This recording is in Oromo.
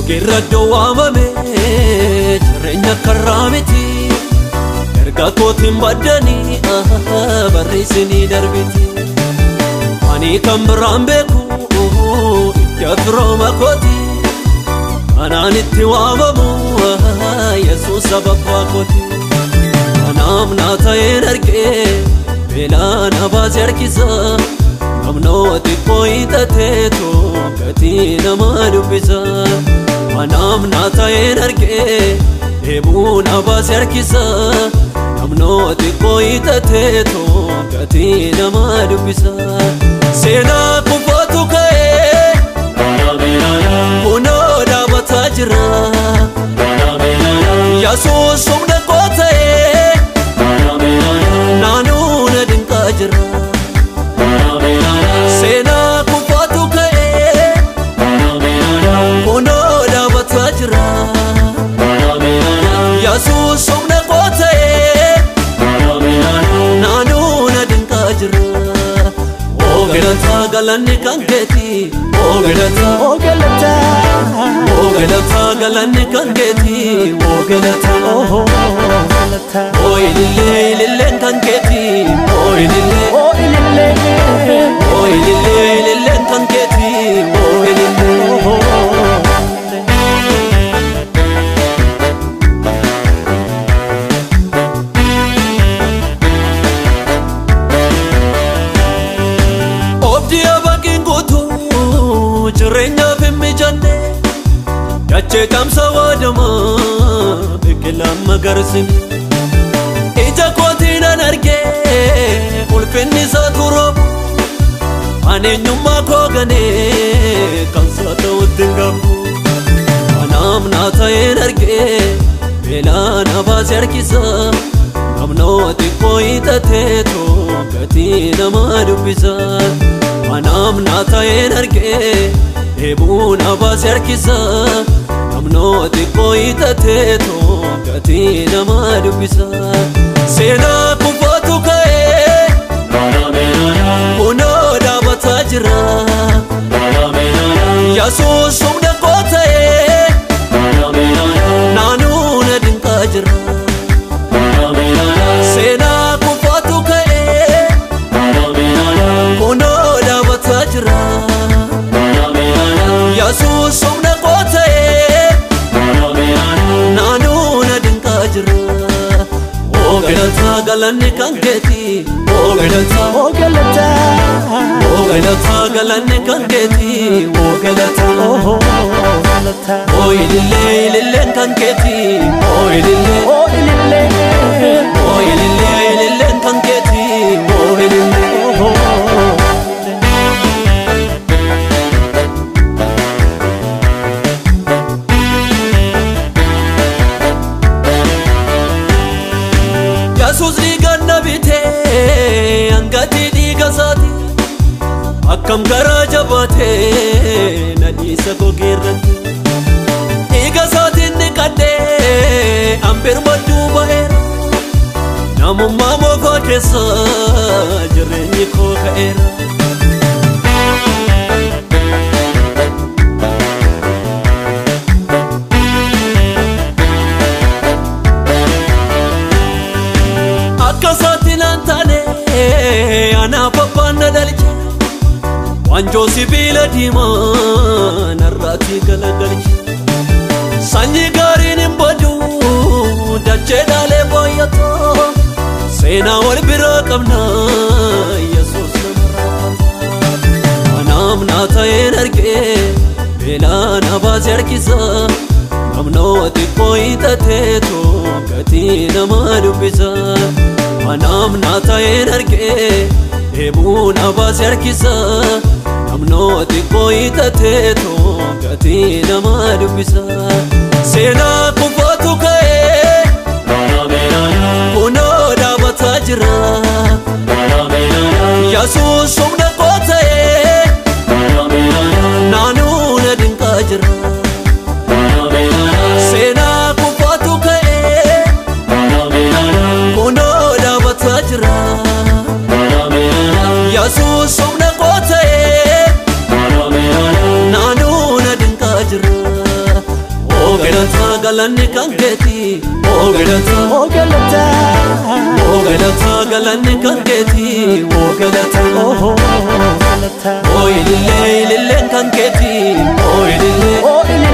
Gogeerra iddoo waamame jireenya karraa miti. Erga kootiin baddanii barreessinii darbiti. Ani kan biraan beeku idda firooma kooti. Kanaan itti waamamu Yesuus abbaa kooti. Kanaaf naa ta'een argee beelaa na baasee harkisa. Namnoo xiqqoo hiixateetu gatii nama dubbisa. Kanaaf naa ta'een argee dheebuu na baasee harkisa. Namnoo xiqqoo hiixateetu gatii nama dubbisa. Seenaa kufaatu ka'ee kunoo dhaabataa jira. Yesuus humna koo ta'ee naannoo na dinqaa jira. Seenaa kufaatu ka'ee kunoo dhaabataa jira. Yesuus humna koo ta'ee naannoo na dinqaa jira. Oo galataa galanni kan keeti. Oo galataa. Oo galataa. Oo galataa galanni kan keeti. Oo galataa. Oo galataa. Oo ilillee ililleen kan keeti. Oo ilillee. Oo ilillee. Oo ilillee ililleen kan keeti. Oo ilillee. Oo. Oobdii abaqiin guutuu jireenyaaf hin mijanne. Dachee caamsa waadamaa biqilaan magarsine. Ija kootiin an argee ulfinni isaa turoobu. Ani eenyummaa koo ganee kan isaa ta'utti hin gaabbu. Kanaaf naa ta'een argee beelaa na baasee harkisa. Namnoo xiqqoo hiixateetu gatii nama dubbisa. Kanaaf naa ta'een argee dheebuu na baasee harkisa. Namnoo xiqqoo hiixateetu gatii nama dubbisa. Seenaa kufaatu ka'ee kunoo dhaabataa jira. Yesuus humna koo ta'ee naannoo na dinqaa jira. Seenaa kufaatu ka'ee kunoo dhaabataa jira. Yesuus humna koo ta'ee naannoo na dinqaa jira. Oo galataa galanni kan keeti. Oo galataa. Oo galataa. Oo galataa galanni kan keeti. Oo galataa. Oo galataa. Oo ilillee ililleen kan keeti. Oo ilillee. Oo ilillee. Oo ilillee ililleen kan keeti. Oo ilillee. Oo. Yesuus dhiigaan na bitee hangatii dhiiga isaati. Akkam garaa jabaatee na dhiisa gogeerratti. Dhiiga isaatiin dhiqadhee an birmadduu ba'eera. Namummaa moofaa keessa jireenyi koo ka'eera. Akka isaatti naan taane anaaf abbaan na dhalche. Waanjoo sibiila diimaa narraatii galagalche. Sanyii gaariin hin badu dachee dhaalee baay'ata. Seenaa wal biraa qabna Yesuus nama raafata. Kanaaf naa ta'een argee beelaa na baasee harkisa. Namnoo xiqqoo hiixateetu gatii nama dubbisa. Kanaaf naa ta'een argee dheebuu na baasee harkisa. Namnoo xiqqoo hiixateetu gatii nama dubbisa. Seenaa kufaatu ka'ee kunoo dhaabataa jira. Yesuus humna koo ta'ee naannoo na dinqaa jira. Seenaa kufaatu ka'ee kunoo dhaabataa jira. Yesuus humna koo ta'ee naannoo na dinqaa jira. galanni kan keeti. Oo galata, Oo galata, oo galata, galanni kan keeti. Oo galata, Oo galata, oo ilillee, ililleen kan keeti. Oo ilillee. Oo.